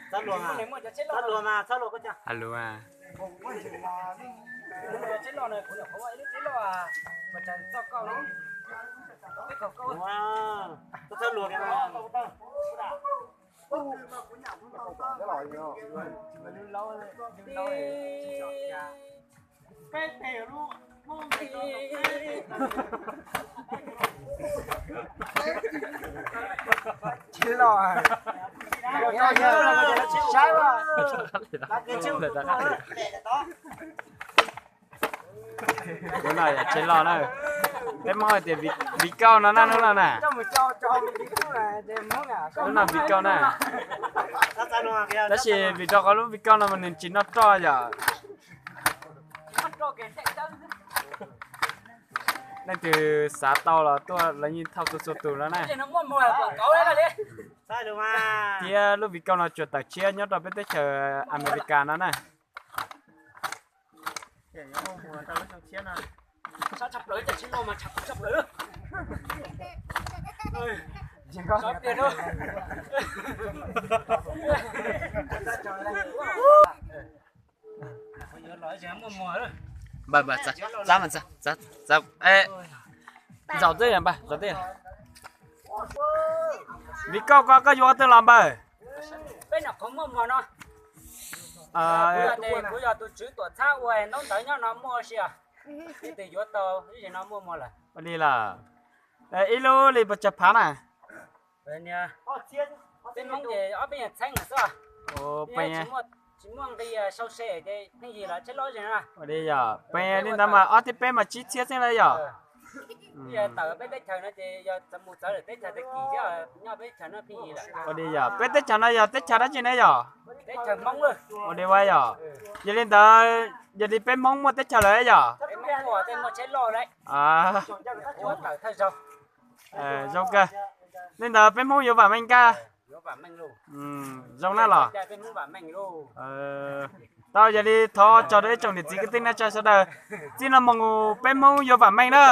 Txhob luag mas, txhob luag mas. Txhob luag. Tsis los, saib. Ub no yog tsis los na. Peb Hmoob hais tias Viv Kauj no na, hnub no na. Hnub no Viv Kauj na. Tab sis vim rau qhov lub Viv Kauj no mas nws tsis noj roj yom. Leej twg xav tau los tuaj, lawv yeej thauj txhua txhua tus no na. Thiab lub Viv Kauj no tsuas tawm tshiab nyob rau peb teb chaws Amelikas no na. Npawg, npawg, txav mas, txav, txav, zaum twj ywm npawg, zaum twj ywm. Viv Kauj, koj, koj yuav qhov twg los npawg? Peb noj qhov muaj mos no. Kuv yog tus tswv tuam txhab ua ntaub ntawv nyob no muaj ua si os. Leej twg yuav tau ib zaug no muaj mos lawm. Ua li los. Ib lub li puas tsawg phav na? Peb Hmoob ces ob peb nyuag txheeb lawm xwb. Tsis muaj nqi sau se ces pheej yig los tsheb lob ze na. Ua li yog, peb li ntawd mas ob thiab peb mas tsib txhiab xwb na yog. Tawm peb teb chaws no ces yog mus txawv lawm teb chaws tag kis thiab, nyob peb teb chaws no pheej yig lawm. Ua li yog, peb teb chaws no yog teb chaws dab tsi ne yog? Teb chaws Hmoob. Ua li ua yog. Yog li ntawd, yog li peb Hmoob muaj teb chaws lawm yog? Zoo kawg. Li ntawd peb Hmoob yuav vam meej kawg. Zoo na los. Tau, yog li thov tso rau ib tsoom niam txiv kwv tij neej tsa sawv daws txij no mus peb Hmoob yuav vam meej na.